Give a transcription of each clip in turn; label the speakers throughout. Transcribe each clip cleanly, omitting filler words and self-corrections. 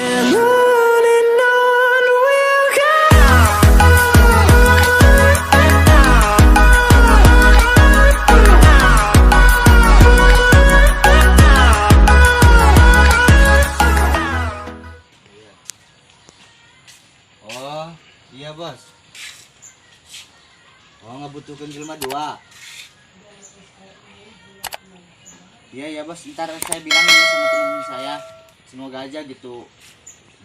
Speaker 1: And on we'll go.
Speaker 2: Oh, iya bos. Oh, ngebutuhkan jelma dua. Iya ya bos, ntar saya bilang ya sama temen saya. Semoga aja gitu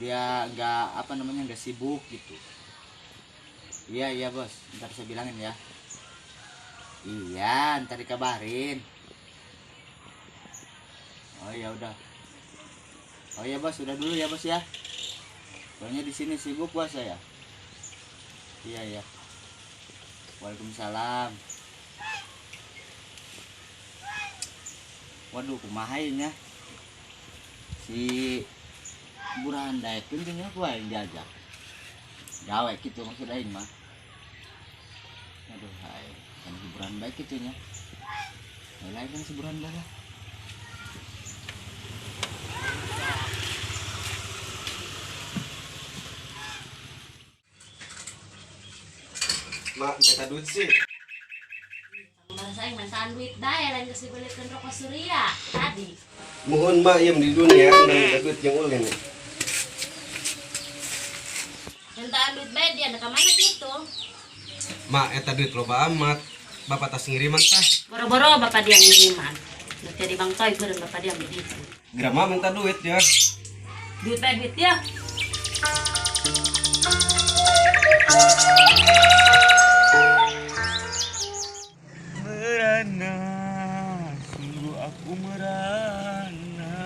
Speaker 2: dia nggak apa namanya nggak sibuk gitu. Iya iya bos, ntar saya bilangin ya. Iya, ntar dikabarin. Oh ya udah. Oh iya bos, udah dulu ya bos ya. Soalnya di sini sibuk bos saya. Iya iya. Waalaikumsalam. Waduh, kumaha ieu nya? Si Burhan daekeun teh nya ku aing diajak. Gawe kitu maksud aing mah. Aduh, hai, kan si Burhan bae kitu nya. Lain kan si Burhan bae lah.
Speaker 3: Mak, minta duit sih.
Speaker 4: Bahasa aing mintaan duit bae lain geus dibelikeun rokok Surya tadi.
Speaker 3: Mohon mak, iya di dunia, minta duit yang ulin.
Speaker 4: Mintaan duit bae dia ka mana gitu.
Speaker 3: Mak, eta duit loba amat. Bapak tas ngiriman tah.
Speaker 4: Boro-boro bapak dia ngiriman. Nu jadi Bang Toy beureum bapak dia begitu.
Speaker 3: Grama minta duit ya.
Speaker 4: Duit bae duit ya.
Speaker 2: Merana, sungguh aku merana.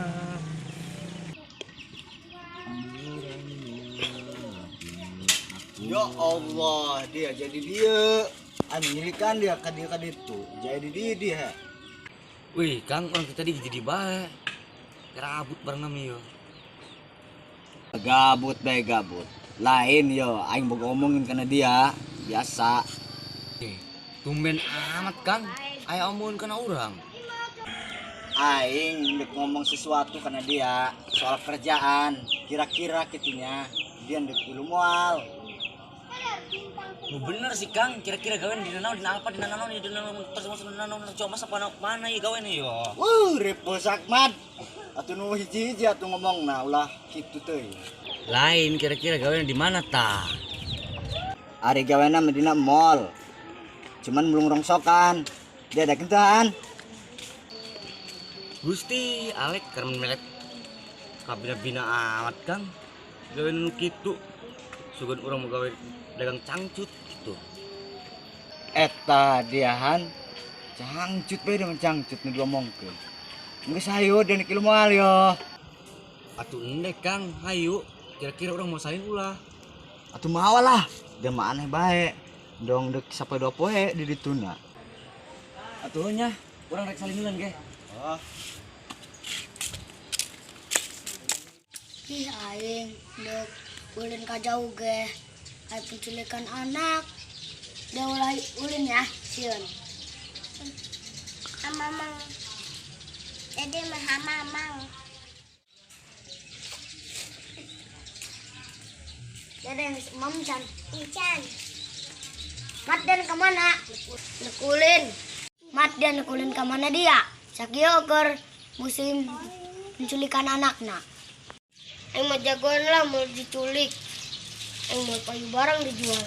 Speaker 5: Ya Allah, dia jadi dia. Aing dia ka dia ka ditu. Jadi dia dia.
Speaker 2: Wih, Kang, orang kita tadi jadi bae. Kerabut bareng kami yo.
Speaker 5: Gabut bae gabut. Lain yo, aing boga ngomongin karena dia. Biasa.
Speaker 2: Tumben amat, Kang. Aya omongan kana urang.
Speaker 5: Aing ndek ngomong sesuatu karena dia soal kerjaan. Kira-kira kitunya dia ndek ilu moal.
Speaker 2: Nu bener sih, Kang. Kira-kira gawean dina naon, dina apa, dina naon, dina naon, terus masuk dina naon, coba masa mana ya gawean yo.
Speaker 5: Wuh, repot sakmat. Atuh nu hiji-hiji atuh ngomongna ulah kitu teuing.
Speaker 2: Lain kira-kira gawean di mana tah?
Speaker 5: Ari gaweana mah dina mall. Cuman belum rongsokan. Dia ada kentaan.
Speaker 2: Gusti Alek keur melet kabina-bina amat, Kang. Gawean nu kitu. Sugan urang mau gawe dagang cangcut gitu.
Speaker 5: Eta diahan cangcut bae dia cangcut nu diomongkeun. Geus hayu dan kilu moal yo.
Speaker 2: Atuh endek, Kang, hayu. Kira-kira urang mau salin ulah.
Speaker 5: Atuh mawa lah. Dia mah aneh bae. Dong dek sampai dua poe di dituna.
Speaker 2: Atuh nya, urang rek salin ge.
Speaker 5: Oh.
Speaker 6: Ih aing dek ulin ka jauh ge. Ai penculikan anak. Dia ulah ulin ya, sieun.
Speaker 7: Mamang. Jadi mah mamang.
Speaker 6: Jadi mam can.
Speaker 7: Ican.
Speaker 6: Mat dan kemana? Nekulin. Mat dan nekulin kemana dia? Sakieu keur musim penculikan anakna. Aing mah jagoan lah mau diculik. Aing mau payu barang dijual.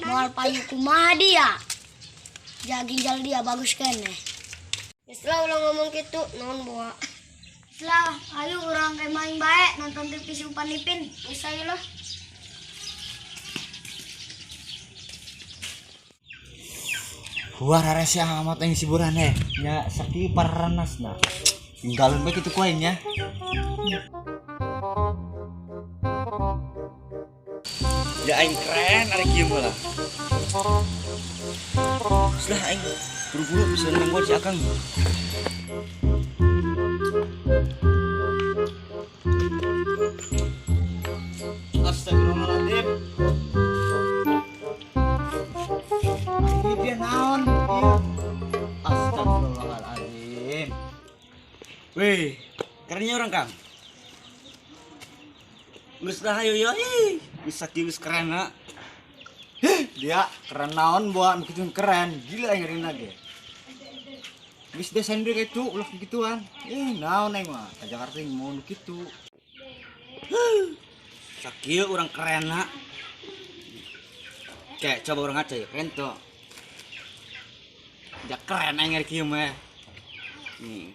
Speaker 6: Moal payu kumaha dia? Ginjal dia bagus keneh. Geus lah ulah ngomong kitu, naon boa. Geus lah, ayo urang kayak main bae nonton TV si Upin Ipin. Geus ayo lah.
Speaker 5: Huar harese amat aing si Burhan heh. Nya sakieu paranasna. Tinggalin bae kitu ku aing nya.
Speaker 2: Ya aing keren ari kieu mah lah. Geus lah aing buru-buru bisa nungguan si Akang.
Speaker 5: Astagfirullahaladzim. Ini dia naon? Iya. Astagfirullahaladzim.
Speaker 2: Wih, kerennya orang, Kang. Geus lah hayu yo ih. Geus sakieu geus keren na.
Speaker 5: Dia keren naon buat begitu keren, gila yang ngeri ge. Geus desain deui kitu ulah gituan. Ih, naon aing mah ka Jakarta yang mau nu kitu.
Speaker 2: Sakieu urang keren na. Kayak coba urang ngaca ya, keren tuh. Ya keren aing ngeri kieu mah. Nih.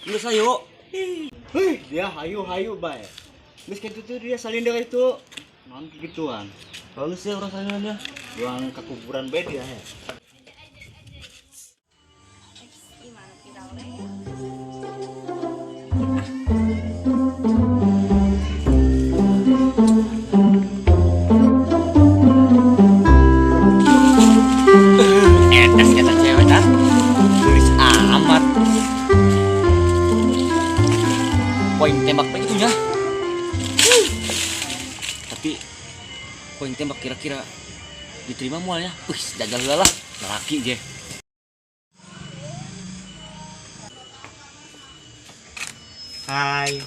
Speaker 2: Geus hayu.
Speaker 5: Hih, dia hayu-hayu bae. Geus kitu tuh dia salin deui kitu. Naon gituan.
Speaker 2: Bagus ya urang salinannya.
Speaker 5: Buang ke kuburan bae dia ya.
Speaker 2: Etes kata cewek dah. Gelis amat. Poin tembak begitu ya. Tapi poin tembak kira-kira diterima mual ya. Wih, jagal heula lah. Laki ge.
Speaker 5: Hai.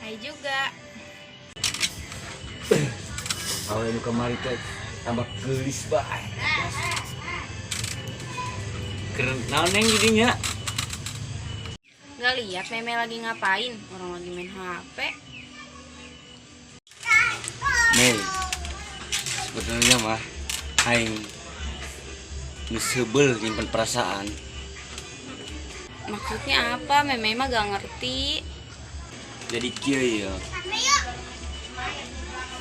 Speaker 4: Hai juga.
Speaker 2: Awe nu kamari teh tambah gelis bae. Keren naon neng jadinya?
Speaker 4: Gak lihat Meme lagi ngapain? Orang lagi main HP.
Speaker 2: Mei, sebetulnya mah aing geus sebel nyimpen perasaan.
Speaker 4: Maksudnya apa? Meme mah gak ngerti.
Speaker 2: Jadi kieu ya.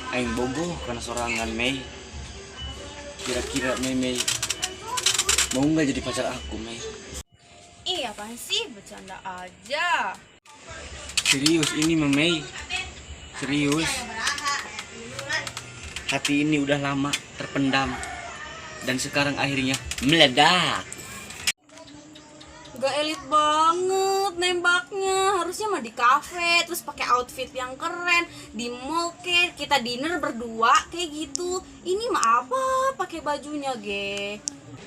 Speaker 2: Aing bogoh kana sorangan Mei. Kira-kira Mei Mei mau nggak jadi pacar aku Mei?
Speaker 4: Ih, apaan sih? Bercanda aja.
Speaker 2: Serius ini mah, Mei. Serius. Hati ini udah lama terpendam dan sekarang akhirnya meledak.
Speaker 4: Gak elit banget nembaknya. Harusnya mah di kafe, terus pakai outfit yang keren, di mall kek, kita dinner berdua kayak gitu. Ini mah apa? Pakai bajunya ge.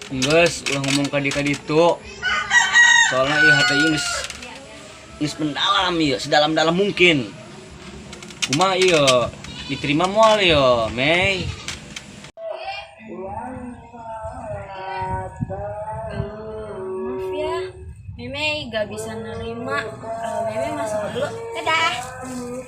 Speaker 2: Geus, ulah ngomong ka di itu. Soalnya ieu hati ieu geus geus mendalam ieu, sedalam-dalam mungkin. Kumaha ieu? Diterima moal ieu, Mei?
Speaker 4: Maaf ya, Meme gak bisa nerima. Meme masuk dulu. Dadah.
Speaker 5: Aing.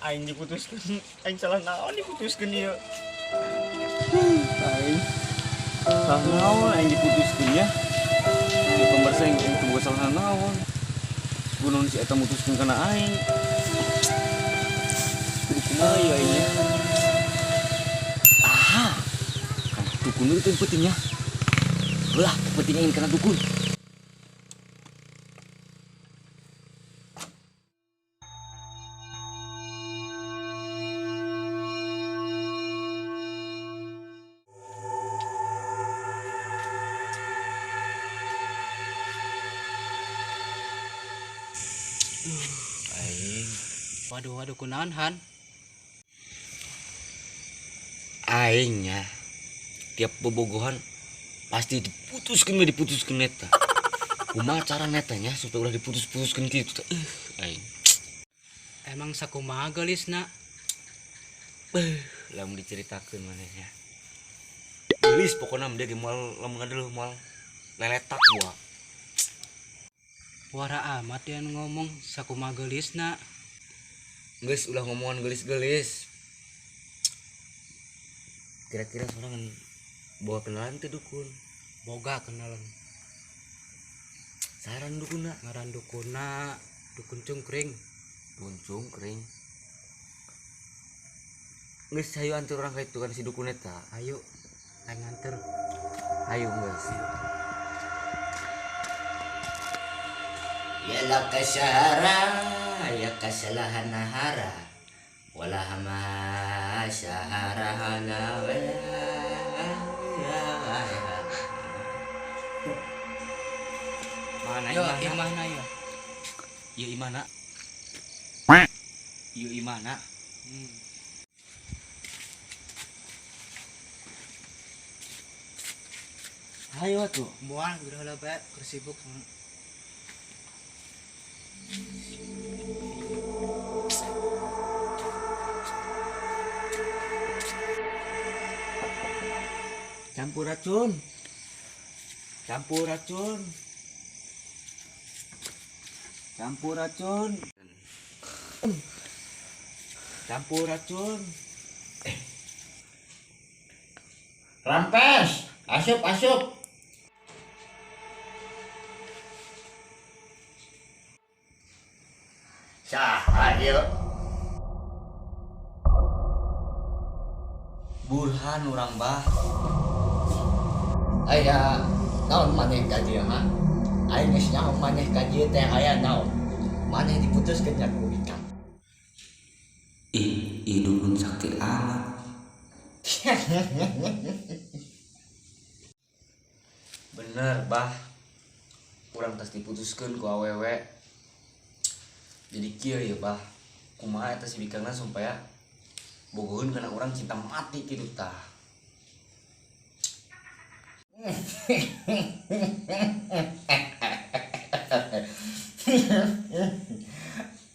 Speaker 5: Aing diputuskeun, aing salah naon diputuskeun ieu.
Speaker 2: Aing salah naon aing diputuskeun ya. Di pemirsa aing aing teu boga salah naon. Kunaon si eta mutuskeun kana aing. Kudu kumaha ieu aing ya. Aha. Kana dukun itu yang pentingnya. Belah pentingnya aing kana dukun. Aing.
Speaker 8: Waduh, waduh, kunaon Han?
Speaker 2: Aingnya tiap bobogohan pasti diputuskeun we, diputuskeun eta. Kumaha cara netanya supaya ulah diputus-putuskeun kitu teh? Aing.
Speaker 8: Emang sakumaha geulisna?
Speaker 2: Lamun diceritakeun manehnya. Geulis pokona mah dia ge moal lamun ngadeuleuh moal leletak gua.
Speaker 8: Wara amat dia nu ngomong sakumaha geulisna.
Speaker 2: Geus ulah ngomongan geulis-geulis. Kira-kira sorangan bawa kenalan teh dukun.
Speaker 8: Boga kenalan.
Speaker 2: Saran dukunna?
Speaker 8: Ngaran dukunna dukun cungkring.
Speaker 2: Dukun cungkring. Geus hayu antur urang ka itu kan si dukun eta.
Speaker 8: Ayo, aing nganter.
Speaker 2: Ayo geus.
Speaker 5: Ya laka syahara, ya kasalahan nahara, wala hama syahara hala wala.
Speaker 3: Mana
Speaker 8: Yo,
Speaker 3: imahna?
Speaker 8: Imahna ya.
Speaker 3: Ieu imahna. Ieu imahna. Hayo atuh.
Speaker 8: Moal geura heula bae, keur sibuk.
Speaker 2: Campur racun. Campur racun. Campur racun. Campur racun.
Speaker 5: Rampes, asup asup.
Speaker 2: Saha ieu? Burhan urang, Bah. Aya naon maneh ka dieu, ha? Aing geus nyaho maneh ka dieu teh aya naon. Maneh diputuskeun nya ku Bikang.
Speaker 3: Ih, ih dukun sakti amat. Bener, Bah. Urang tas diputuskeun ku awewe. Jadi kieu ya, Bah. Kumaha eta si Bikangna supaya bogoheun kana urang cinta mati kitu tah.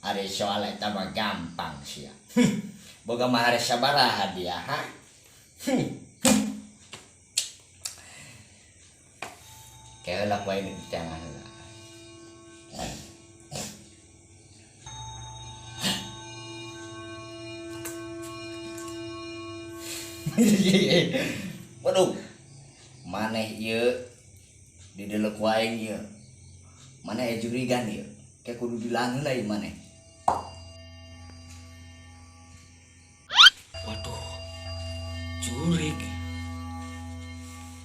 Speaker 2: Ari soal eta mah gampang sia. Boga mahar sabaraha dia, ha? Keheula ku aing di tengah heula. Waduh. Maneh ieu didelek ku aing ieu. Maneh aya jurigan ieu. Kayak kudu dilan heula ieu maneh.
Speaker 3: Waduh. Jurig.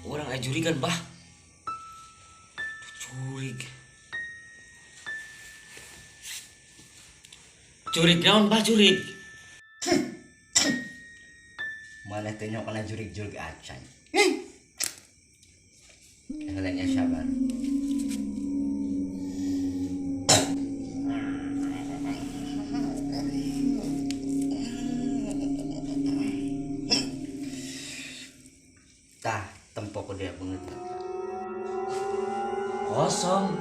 Speaker 3: Urang aya jurigan, Bah. Jurig. Jurig naon, Bah, jurig?
Speaker 2: Maneh teh nyokona jurig-jurig acan. Heula nya sabar. Tah, tempo ku dia beungeut.
Speaker 3: Kosong.